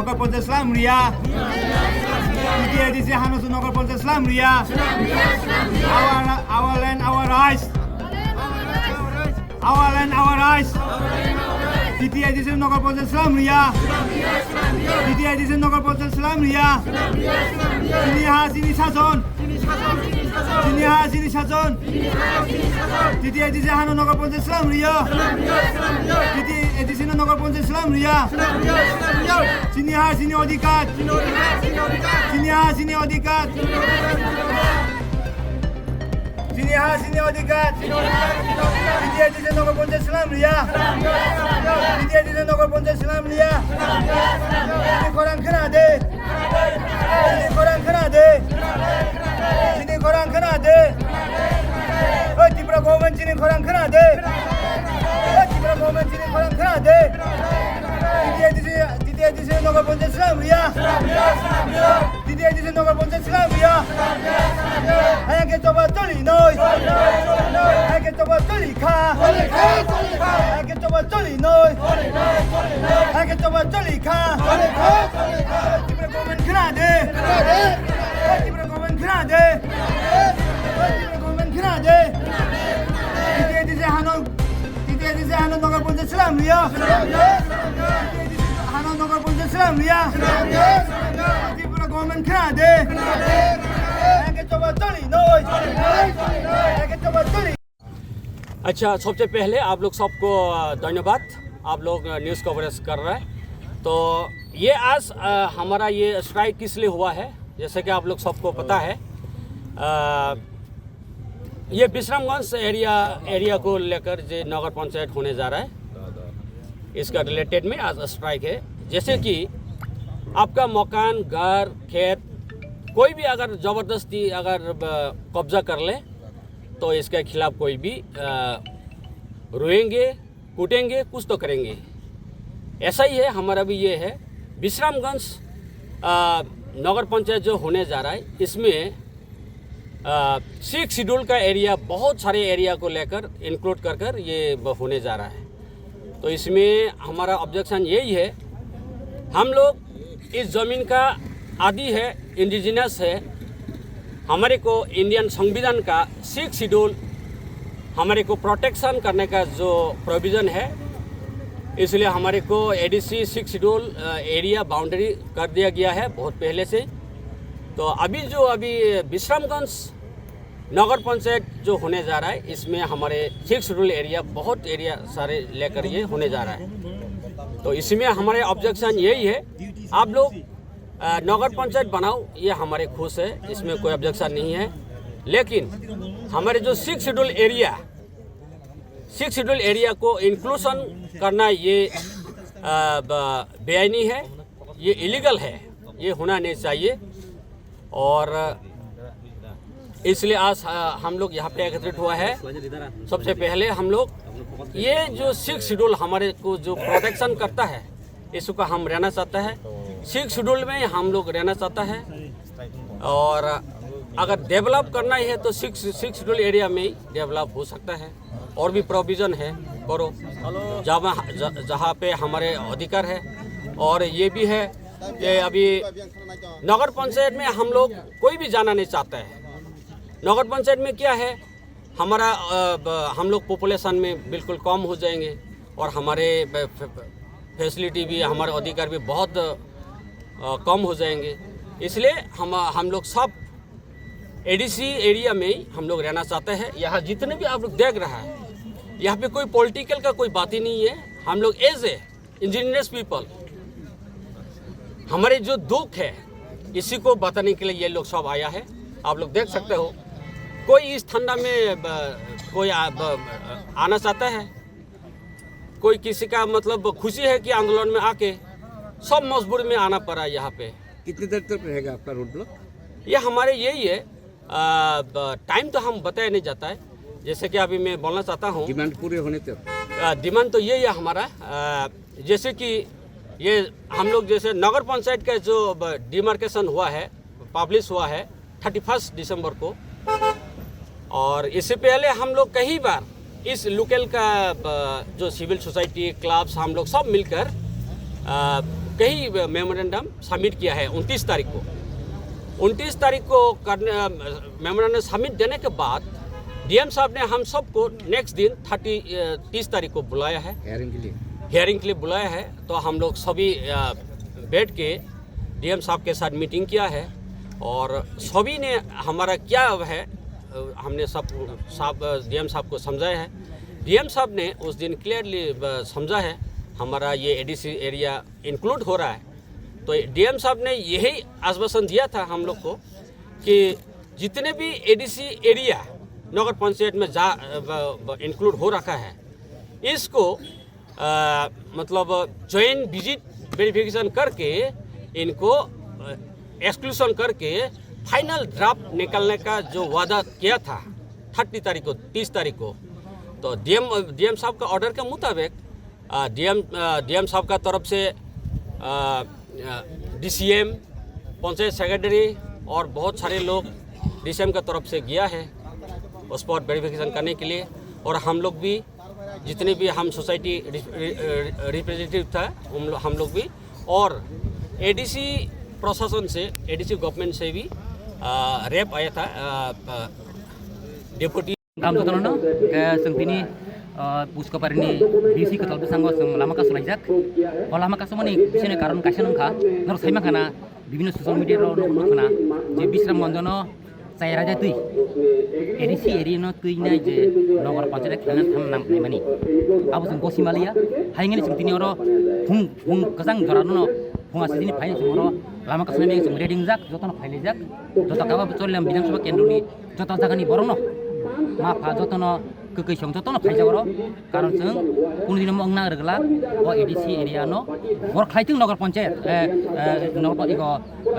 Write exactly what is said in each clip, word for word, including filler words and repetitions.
Nagar Panchayat slam riya. T T A D C hano se Nagar Panchayat slam riya. Our, our land, our rights. Our land, our rights. T T A D C Nagar Panchayat slam riya. T T A D C Nagar Panchayat slam riya. Chini ha, chini sason. Chini ha, chini sason. T T A D C hano Nagar Panchayat slam riya. T T A D C no Nagar Panchayat slam riya. Chini ha, chini odhikar. Chini ha, chini odhikar. Chini ha, chini odhikar. T T A D C Nagar Panchayat slam riya. T T A D C Nagar Panchayat slam riya. Chini khorang khna de. Chini khorang khna de. Chini khorang khna de. Oi, Tripura government, chini khorang khna de. Oi, Tripura government, chini khorang khna de. T T A D C, T T A D C Nagar Panchayat slam riya. T T A D C Nagar Panchayat slam riya. Hai ke choba choli noi. Hai ke choba choli kha. Hai ke choba choli noi. Hai ke choba choli kha. Tripura government khna de. Tripura government khna de. Tripura government khna de. T T A D C hano, T T A D C hano Nagar Panchayat slam riya. T T A D C hano Nagar Panchayat slam riya. Tripura government khna de. Hai ke choba choli noi. Hai ke choba choli. अच्छा, सबसे पहले आप लोग सबको, अ, धन्यवाद, आप लोग, अ, news coverage कर रहे हैं। तो ये आज, अ, हमारा ये स्ट्राइक किस लिए हुआ है, जैसे कि आप लोग सबको पता है, अ, ये विश्रामगंज एरिया, एरिया को लेकर जो नगर पंचायत होने जा रहा है, इसका रिलेटेड में आज स्ट्राइक है। जैसे कि आपका मकान, घर, खेत, कोई भी अगर ज़बरदस्ती अगर, अ, कब्जा कर ले, तो इसके खिलाफ कोई भी, अ, रोएंगे, कूटेंगे, कुछ तो करेंगे। ऐसा ही है, हमारा भी ये है। विश्रामगंज, अ, नगर पंचायत जो होने जा रहा है, इसमें, अ, सिक्स शेड्यूल का एरिया, बहुत सारे एरिया को लेकर, इंक्लूड कर कर ये ब-, होने जा रहा है। तो इसमें हमारा ऑब्जेक्शन यही है, हम लोग इस ज़मीन का आदि है, इंडिजिनस है। हमारे को इंडियन संविधान का सिक्स शेड्यूल हमारे को प्रोटेक्शन करने का जो प्रोविज़न है, इसलिए हमारे को एडीसी सिक्स शेड्यूल, अ, एरिया बाउंड्री कर दिया गया है बहुत पहले से। तो अभी जो अभी विश्रामगंज नगर पंचायत जो होने जा रहा है, इसमें हमारे सिक्स शेड्यूल एरिया, बहुत एरिया सारे लेकर ये होने जा रहा है। तो इसमें हमारे ऑब्जेक्शन यही है, आप लोग, अ, नगर पंचायत बनाओ, ये हमारे खुश है, इसमें कोई ऑब्जेक्शन नहीं है। लेकिन हमारे जो six schedule area, six schedule area को इंक्लूजन करना, ये, अ, ब-, बेआईनी है, ये इलीगल है, ये होना नहीं चाहिए। और इसलिए आज, अ, हम लोग यहाँ पे एकत्रित हुआ है। सबसे पहले हम लोग ये जो सिक्स शेड्यूल हमारे को जो प्रोटेक्शन करता है, इसको हम रहना चाहता है, सिक्स शेड्यूल में हम लोग रहना चाहता है। और अगर डेवलप करना ही है तो सिक्स, सिक्स शेड्यूल एरिया में ही डेवलप हो सकता है। और भी प्रोविज़न है, करो, जहाँ, ज-, जहाँ पे हमारे अधिकार है। और ये भी है कि अभी नगर पंचायत में हम लोग कोई भी जाना नहीं चाहता है। नगर पंचायत में क्या है, हमारा, अ, ब-, हम लोग पॉपुलेशन में बिल्कुल कम हो जाएंगे और हमारे ब-, फ-, फ-, फैसिलिटी भी, हमारे अधिकार भी बहुत, अ, कम हो जाएंगे। इसलिए हम, हम लोग सब एडीसी एरिया में ही हम लोग रहना चाहते हैं। यहाँ जितने भी आप लोग देख रहा है, यहाँ पे कोई पॉलिटिकल का कोई बात ही नहीं है। हम लोग एज ए इंडिजिनस पीपल, हमारे जो दुख है, इसी को बताने के लिए ये लोग सब आया है। आप लोग देख सकते हो, कोई इस ठंडा में, ब-, कोई आ-, ब-, आना चाहता है, कोई किसी का मतलब खुशी है कि आंदोलन में आके, सब मजबूरी में आना पड़ा यहाँ पे। कितनी देर तक रहेगा आपका रोड ब्लॉक? ये हमारे यही है, आ, ब-, टाइम तो हम बताया नहीं जाता है। जैसे कि अभी मैं बोलना चाहता हूँ, डिमांड पूरे होने तक। आ, डिमांड तो यही है हमारा, आ, जैसे कि ये हम लोग जैसे नगर पंचायत का जो ब-, डिमार्केशन हुआ है, पब्लिश हुआ है थर्टी फर्स्ट दिसंबर को, और इससे पहले हम लोग कई बार इस लोकल का, ब-, जो सिविल सोसाइटी, क्लब्स, हम लोग सब मिलकर, आ, कई मेमोरेंडम सबमिट किया है उनतीस तारीख को। उनतीस तारीख को करने, मेमोरेंडम सबमिट देने के बाद डीएम साहब ने हम सबको नेक्स्ट दिन थर्टी, तीस तारीख को बुलाया है। हियरिंग के लिए। हियरिंग के लिए बुलाया है। तो हम लोग सभी बैठ के डीएम साहब के साथ मीटिंग किया है और सभी ने हमारा क्या है, हमने सब साहब, डीएम साहब को समझाया है। डीएम साहब ने उस दिन क्लियरली समझा है हमारा ये एडीसी एरिया इंक्लूड हो रहा है। तो डीएम साहब ने यही आश्वासन दिया था हम लोग को कि जितने भी एडीसी एरिया नगर पंचायत में जा इंक्लूड हो रखा है, इसको अ, मतलब ज्वाइंट विजिट वेरिफिकेशन करके इनको एक्सक्लूजन करके फाइनल ड्राफ्ट निकालने का जो वादा किया था थर्टी तारीख को, तीस तारीख को, तो डीएम डीएम साहब का ऑर्डर के मुताबिक डीएम डीएम साहब का तरफ से डीसीएम, पंचायत सेक्रेटरी और बहुत सारे लोग डीसीएम का तरफ से गया है उस पर वेरिफिकेशन करने के लिए। और हम लोग भी, जितने भी हम सोसाइटी रिप्रेजेंटेटिव था, हम लो-, हम लोग भी, और एडीसी प्रशासन से, एडीसी गवर्नमेंट से भी रेप आया था, deputy. Kam jotono no, ke chwng tini, ah, Buskoparini B C kwtal bwskango chwng lama kasulaijak. O lama kasumani bisingni karon kaisa wngkha, norok sai mankha na, bibhinno social media rok nukha na, je Bisramganj no chai raida twi, A D C area no twi nai je Nagar Panchayat khwlana tham nang naimani. Abo chwng gosi maliya, haingani chwng tini oro phung, phung kwchang jora no, phung asisini phai chwng oro lama kasumani chwng ready wngjak, jotono phailaijak, joto kaba Cholilam Bidhan Sabha kendroni joto jagani borokno ma pha jotono kwkwi song jotono phaijak oro, karon chwng kunu dino wngna rwglak o A D C area no bor khlaitwng Nagar Panchayat, eh, eh, no-, iko,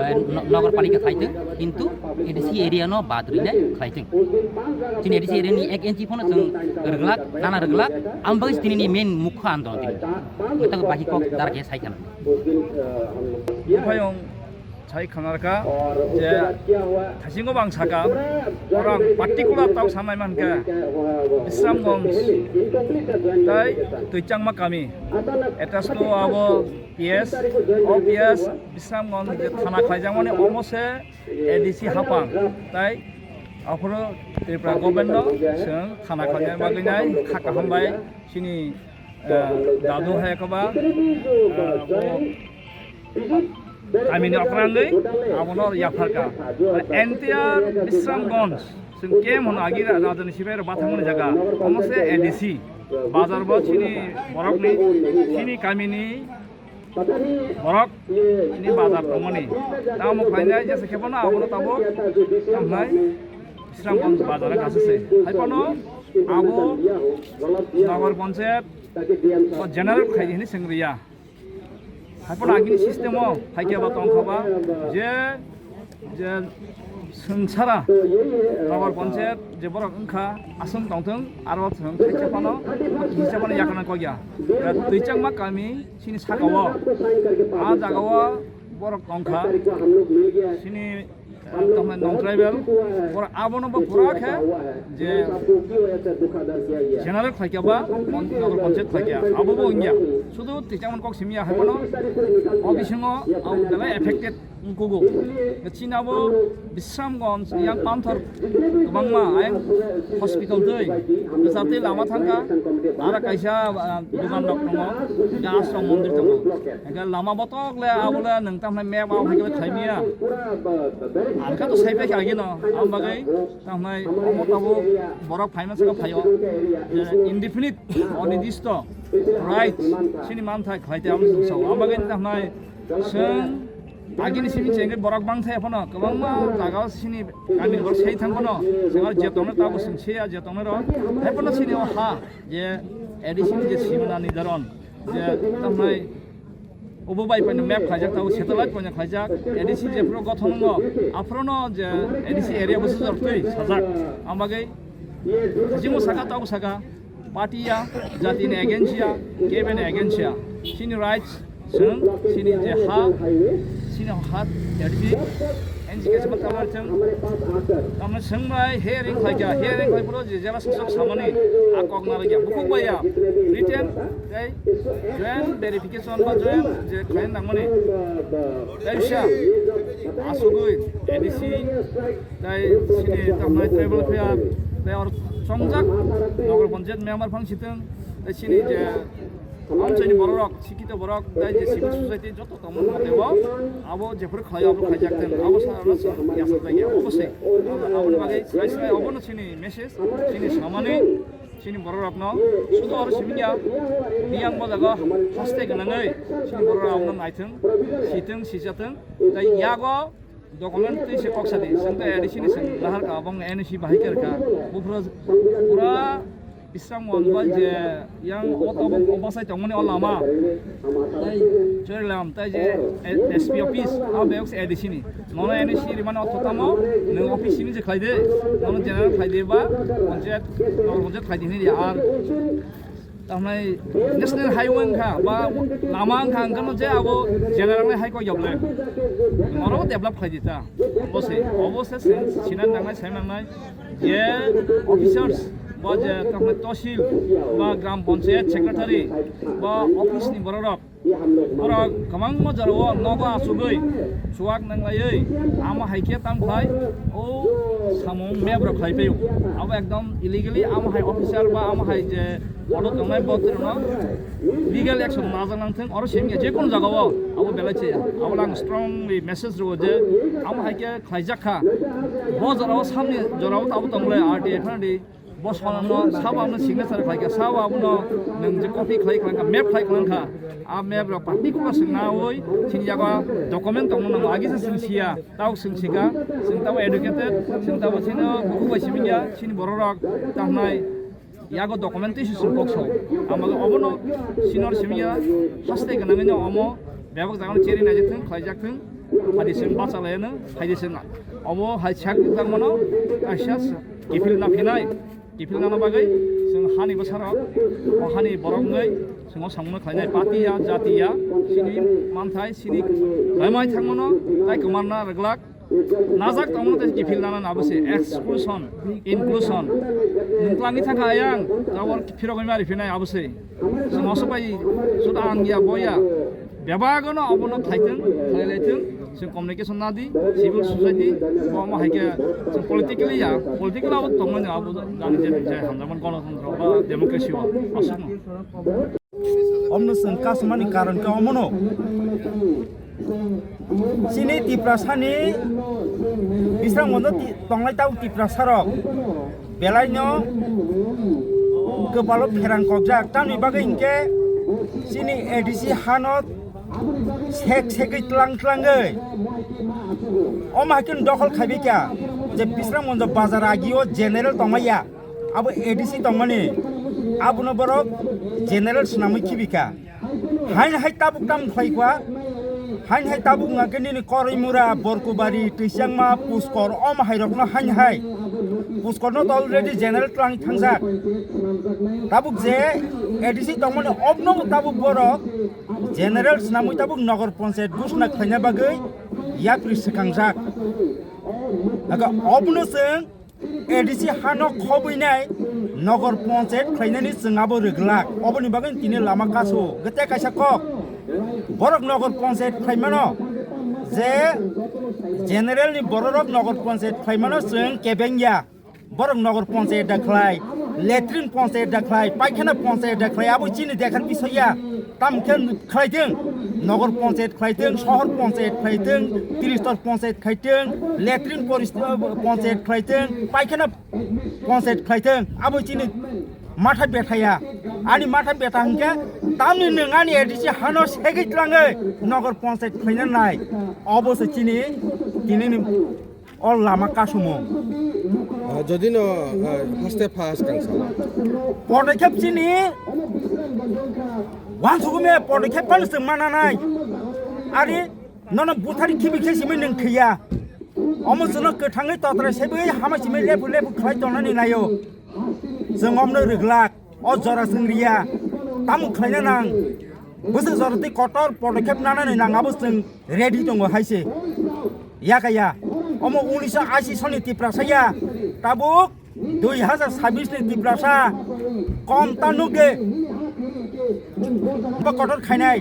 eh, no-, Nagar Palika khlaitwng, kintu A D C area no bad rwinai khlaitwng. Chini A D C area ni ek inchi phano chwng rwglak, nana rwglak, ang bagwi tini ni main mukha andolon tini. Mwtak baki kok dara khe sai khana. Buphayung sai khanarkha je thaisingo bang saka, orang particular tau sanai mankha Bisramganj tai Twichangma kami, attach to abo P S, o P S Bisramganj je thana khlaijakmani omo se A D C hapang tai aphuru Tripura government no chwng thana khlaina bagwi nai kha kaham bai chini, eh, dadu hai koba, eh, bo kamini okrangwi abono yapharkha. Entire Bisramganj, chwng kem hwn agi ra-, rajani sibai rok bathangmani jaga. Omo se A D C. Bazar bo chini borokni, chini kamini borok ni bazar tongmani. Tamo khlainai jesa khe bono abono tabuk tamnai Bisramganj bazar kasa se. Hai bono abo Nagar Panchayat o general khai hini sengriya. Haikhe agini system o haikhe ba tongkha ba je, je swngchara Nagar Panchayat je borok wngkha aswng tongthwng, aro thwng khaisa phano kisa phano yakana kokya. Twichangma kami chini saka o, a jaga o borok tongkha chini Tamni non tribal, bor abono bo pura khe je general khlaikya ba, mon-, Nagar Panchayat khlaikya, abo bo wngya. Sudu twichangmani kok simiya hai bono, o bisingo ang belai affected wngkugo. Chini abo Bisramganj, yang Panthor kwbangma, ayang hospital twi, kwchar twi lama thangkha, ara kaisa, ah, dukan rok tongo, gas rok mondir tongo. Hingke lama botok le abo le nwng tamni map o hai khe khlai maya. Ang kha to sai pai kha agino, ang bagwi tamni omo tabuk borok phaima saka phaio. Je indefinite, onidisto, right, chini manthai khlai te abo sao. Ang bagwi tamni chwng agini simi chengwi borok bang thai phano kwbangma jaga o chini kami borok sai thang phano, chwng aro je tongno tabuk chwng se ya je tongno ro. Hai phano chini o ha je A D C ni je simana nidaron. Je tamni obo bai paino map khlaijak, tabo satellite paino khlaijak, A D C jephuru gothon wngo, aphuru no je A D C area bo sujak twi sajak. Ang bagwi jimo saka, tabo saka, party ya, jati ni against ya, kebeni against ya. Chini rights, chwng, chini je ha, chini ha, A D C, N Tamni sengmai hearing khlaikha, hearing khlai phuru je jela sasok samani a kok narikya, bukhuk baiya written tei joint verification ba joint je khlai nangmani tei sa asugwi A D C tei sini tamnai tribal affair tei or chongjak nogor panchayat member phang siteng tei sini je amchaini bororok, sikito borok tei je civil society joto tongmani motebo abo jephuru khlai abo khlaijak thung, abo sa abo sa yasa jagya obo se. Aboni bagwi srai srai obono chini message, chini samani, chini bororokno sudo aro simi ya, biyang bo jaga haste gwnangwi chini bororok abono naithung, sithung, sijathung, tei yago document twi se kok sadi, chwng tei A D C ni chwng nahar ka, abong N O C bahai khe rwkha. Buphuru pura Bisramganj bai je yang o tabuk o bachai tongmani o lama. Tai Chorilam, tai je S P office, a bek se A D C ni. Nono N O C rimani o thotamo, nwng office simi je khlai de, nono general khlai de ba, panchayat, nogo panchayat khlai de hinwi ar tamnai national highway wngkha ba lama wngkha, wngkha no je abo general ni hai kok yokle. Oro develop khlai di ta. Obo se, obo se sin-, sinan nangnai, sai nangnai. Je officers ba je tamnai tosil ba gram panchayat secretary ba office ni bororok, borok kwbangma jorao nogo achugwi chuwak nanglaiwi amo hai khe tam khlai o samung map rok khlai phaio. Abo ekdom illegally amo hai officer ba amo hai je order tongnai bo twi rokno legal action najak nang thung, oro simi je kono jagao abo belai chaya. Abo lang strongly message rwo je amo hai khe khlaijak kha. Bo jorao samni jorao abo tongle R T I phano di. Bo solano sabo abono signature khlai kha, sabo abono nwng je copy khlai khlai kha, map khlai khlai kha. A map rok public ko swngna oi chini yago document tongno nango, agi se swng siya, tao swng sika, swng tao educated, swng tao chini buku bai simi ya, chini borok rok tamnai yago document twi se swng kok so. Amago obono sinor simi ya, haste gwnangwi no omo bebak jagano cheri naijak thung, khlaijak thung, phadi swng bacha laiyano, phaidi swng obo hai sak jak mano, kaisa kiphil na phinai. Kiphilna bagwi chwng hani bwsarok, o hani borok wngwi chwng o samungno khlainai. Patiya, jatiya, chini manthai, chini raimai thangmano tai kwmarna rwglak. Najak tongmano tai kiphilna nabo se exclusion, inclusion. Nwng twlangwi thangkha ayang, tabor phirogwi mari phinai abo se. Chwng oso bai suda ang ya, bo ya. Bebagano abono khlaithwng, khlailaithwng, chwng communication nadi, civil society, bo omo hai khe chwng politically ya, political abo tongmani abo jani je je hamjakmani gonotontro ba democracy o aswkno. Omno chwng kasumani karon khe omono. Chini Tiprasani Bisramganjo ti-, tonglai tabuk Tiprasarok. Belaino kwpalo pherang kokjak, tamni bagwi hinkhe chini A D C hano sek segwi tlang tlangwi omo hai kheno dokhol khaibai kha je Bisramganjo bazar agio general tongmaya, abo A D C tongmani, abono borok general swnamwi khibi kha. Hain hai tabuk tam khlai kha. Hain hai tabuk wngkha khe nini Koraimura, Borkubari, Twichangma, Puskor, omo hai rokno hain hai. Puskorno to already general twlang thangjak. Tabuk je A D C tongmani obno tabuk borok general swnamwi tabuk nogor panchayat ghoshna khlaina bagwi yapri swkangjak. Aga obno chwng A D C hano khobwinai nogor panchayat khlainani chwng abo rwglak. Oboni bagwi tini lama kasu. Gete kaisa kok. Borok nogor panchayat khlaimano je general ni bororok nogor panchayat khlaimano chwng kebengya. Borok nogor panchayat da khlai, latrine panchayat da khlai, paikhana panchayat da khlai, abo chini dekhar bisoi ya. Tam khe khlaithwng, nogor panchayat khlaithwng, sohor panchayat khlaithwng, tristor panchayat khlaithwng, latrine poris-, panchayat khlaithwng, paikhana panchayat khlaithwng, abo chini matha bethaya. Ani matha betha hwnkhe tamni nwng ani A D C hano segwi tlangwi nogor panchayat khlaina nai. Obo se chini tinini o lama kasumung. Ah, jodi no, ah, haste pha swkang sala. Podokep chini wansukumi podokep phano chwng mana nai. Ari nono buthari khibi khe simi nwng thwiya. Omo chwngno kwthangwi totrai sebwi hama simi lebu lebu khlai tongnani naio. Chwng omno rwglak. O jora chwng riya, tamo khlaina nang. Bwswk jora tei kotor podokep nanani nang abo chwng ready tongo hai se. Yakaya. Omo unisho ashi soni Tiprasa ya, tabuk dui hazar sabis ni Tiprasa kom ta nuk de. Bo kotor khainai.